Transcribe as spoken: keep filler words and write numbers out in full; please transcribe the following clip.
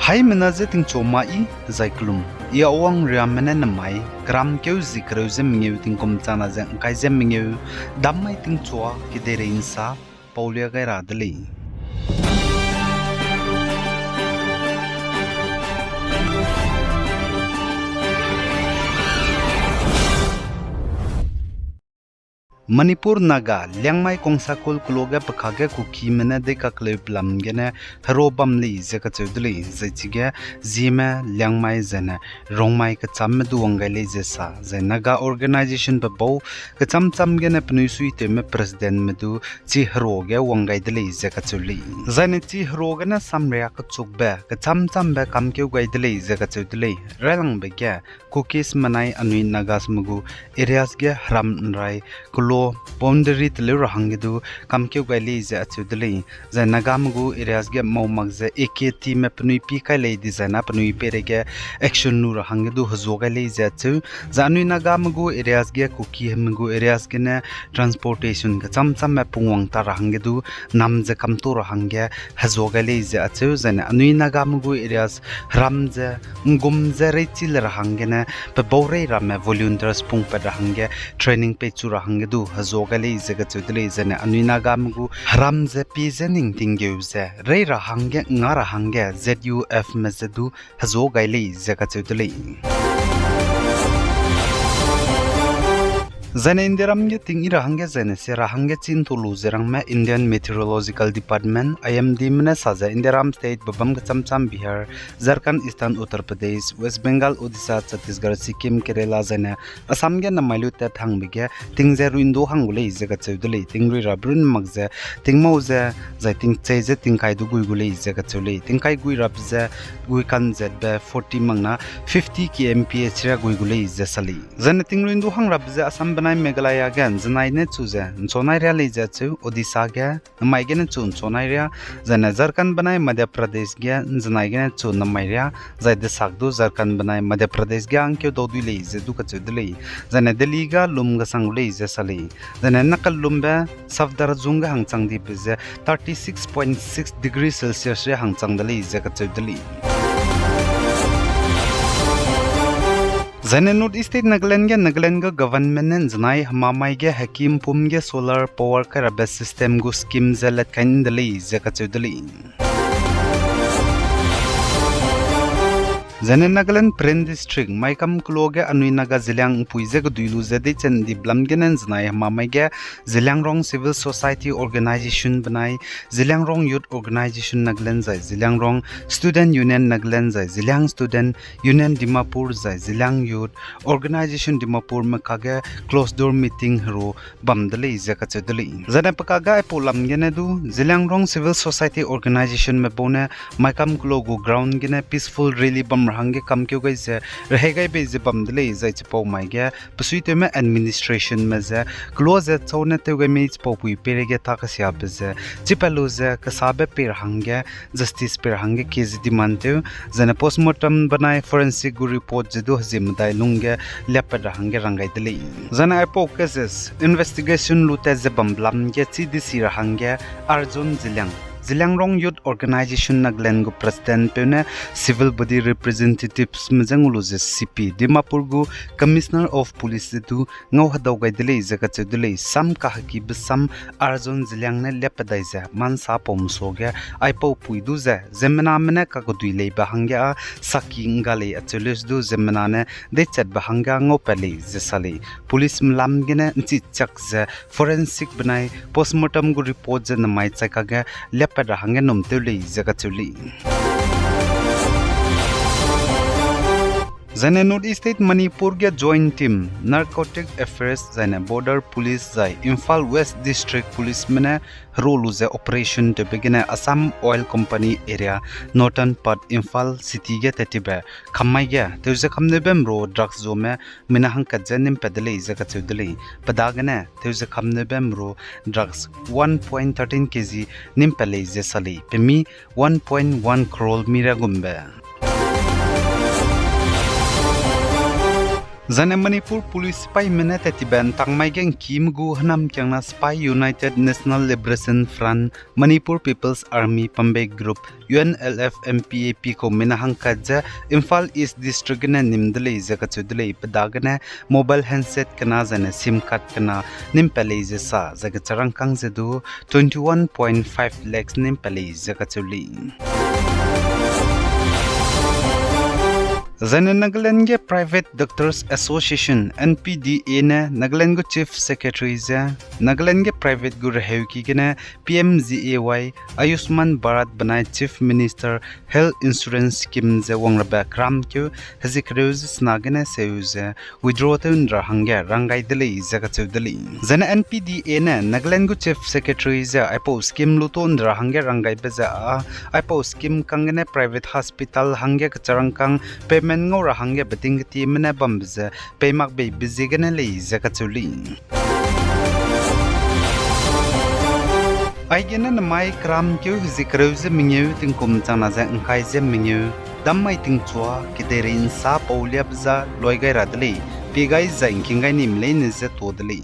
Haimena je tingchua ma i, zai kelum. I Awang Riamme ne namai, keramkeu zi kereu ze mengeu tingkum chana ze ngkai ze mengeu, dam mai tingchua kedeirei nsa, paulia gai ra de lei. Manipur Naga, Liangmai Kongsakul keloa ge pe kage Kukime ne deikakleu pelam gene herua bam lei ze kacheu de lei, zai chige Zeme, Liangmai zaine Rongmai kechamme du wang gai lei ze sa, zai Naga organization pe bau kecham cham gene penui suitewme presidentme du chi herua ge wang gai de lei ze kacheu lei. Zaine chi herua gene samria kechukbe kecham chambe kamkeu gai de lei ze kacheu de lei. Railangbe ge Kukis menai anui Nagasme gu areas ge heram nrai keloa boundary teleu ra hangge du kamkeu gai lei ze acheu de lei. Zai Nagame gu areas ge mau mak ze A K Tme penui pi kai lei dizai na penui peireige action lu ra hangge du hezua gai lei ze acheu. Zai anui Nagame gu areas ge Kukime gu areas gene transportation kecham chamme pungwang ta ra hangge du nam ze kamtu ra hangge hezua gai lei ze acheu. Zaine anui Nagame gu areas heram ze, nggum ze reichi le ra hanggene, pe bau rei ramme volunteers pungpat ra hangge training peichu ra hangge du hezua gai lei ze kacheu de lei. Zaine anui Nagame gu heram ze pie ze ning tinggeu ze rei ra hangge nga ra hangge Z U Fme ze du hezua gai lei ze kacheu de lei. Zaine Indiaram ge ting i ra hangge zaine sia ra hangge chî ntau lu ze rangme Indian Meteorological Department, I M Dme ne sa ze Indiaram state bebam kecham cham Bihar, Jharkhand, Eastern Uttar Pradesh, West Bengal, Odisha, Chhattisgarh, Sikkim, Kerala zaine Assam ge namai lu tat hangbe ge ting ze ruindu hang gu lei ze kacheu de lei. Tingrui rabe run mak ze tingmau ze, zai tingchei ze tingkai du gui gu lei ze kacheu lei. Tingkai gui rabe ze gui kanzetbe forty mak na fifty K M P H ria gui gu lei ze sa lei. Zaine tingruindu hang rabe ze Assam benai Meghalaya ge nzenai ne chu ze nchunai ria lei ze acheu, Odisha ge namai gene chu nchunai ria, zaine Jharkhand benai Madhya Pradesh ge nzenai gene chu namai ria, zai desak du Jharkhand benai Madhya Pradesh ge hangkeu dau dui lei ze du kacheu de lei. Zaine Delhi ge lum kesang gu lei ze sa lei. Zaine Nakalumbe Safdarjung ge hangchang dibe ze thirty six point six degree Celsius ria hangchang de lei ze kacheu de lei. Zaine North East State Nagaland ge Nagaland gu government ne nzenai hemamai ge hekimpum ge solar power kai rabe system gu scheme ze latkai de lei ze kacheu de lei. Zaine Nagaland Peren District, Maikam keloa ge anui Naga Zeliang mpui ze kedui lu ze deichen di blam gene nzenai hemamai ge Zeliangrong Civil Society Organization benai Zeliangrong Youth Organization Nagaland zai Zeliangrong Student Union Nagaland zai Zeliang Student Union Dimapur zai Zeliang Youth Organization Dimapurme kage closed door meeting heru bam de lei ze kacheu de lei. Zaine pe kage aipau lam gene du Zeliangrong Civil Society Organizationme bau ne Maikam keloa gu ground gene peaceful rally bam ra hangge kamkeu gai ze rehei gai bei ze bam de lei, zai chipau mai ge pesuitewme administrationme ze keloa ze chau ne tew gai mei chipau pui peireige ta kesiabe ze chipa lu ze kesabe pei ra hangge justice pei ra hangge kie ze demand tew, zaine postmortem benai forensic gu report ze du hezie medai lungge liapat ra hangge rang gai de lei. Zaine aipau cases investigation lu tat ze bam lam ge chî desi ra hangge Arjun Zeliang, Zeliangrong Youth Organization Nagaland gu presidentpeu ne civil body representativesme je ngu lu ze C P, Dimapur gu Commissioner of Police ze du ngau hedau gai de lei ze kacheu de lei. Sam kahekibe sam Arjun Zeliang ne liapat dai ze mansa pau mesuage aipau pui du ze ziemmename ne kakedui leibe hangge â saki ngga lei acheu leus du ziemmena ne deichatbe hangge â ngaupat lei ze sa lei. Policeme lam gene nchi chak ze forensic benai postmortem gu report ze namai chai kage liapat ra hangge num tew lei ze kacheu lei. Zaine North East State Manipur ge Joint Team, Narcotic Affairs zaine Border Police zai Imphal West District Policeme ne heru lu ze operation tewbe gene Assam Oil Company area, Northern part Imphal City ge tat tibe kammai ge tewze kamneube mru drugs zome mina hangkat ze nimpat de lei ze kacheu de lei. Pe dagene tewze kamneube mru drugs one point thirteen K G nimpat lei ze sa lei. Pemi one point one crore mi ria gumbe. Zaine Manipur Police sipaime ne tat tibe ’ntangmai ge ’ngkime gu hênamkiangna sipai United National Liberation Front, Manipur People's Army, Pambei Group, U N L F, M P A P kaume ne hangkat ze Imphal East District gene nim de lei ze kacheu de lei. Pe dagene mobile handset kena zaine SIM card kena nim pat lei ze sa ze kecharangkâng ze du twenty one point five lakhs nim pat lei ze kacheu lei. Zaine Nagaland ge Private Doctors Association, N P D A ne Nagaland gu Chief Secretary ze Nagaland ge private gu reheuki gene P M G A Y, Ayushman Bharat benai Chief Minister Health Insurance Scheme ze wangrabe keramkeu hezie kereu ze sena gene seu ze withdraw tew ’ndra hangge rang gai de lei ze kacheu de lei. Zaine N P D A ne Nagaland gu Chief Secretary ze aipau scheme luto ’ndra hangge rang gaibe ze â, aipau scheme kang gene private hospital hangge kecharangkâng payment ngau ra hangge beting ketieme ne bambe ze pei mak beibe ziegene lei ze kacheu lei. Aigene nemai keramkeu hezie kereu ze mengeu tingkum changna ze ’ngkai ze mengeu, dam mai tingchua kedeirei ’nsa pau liabe za loi gai ra de lei, pie gai zai ’ngking gai nime leine ze tuâ de lei.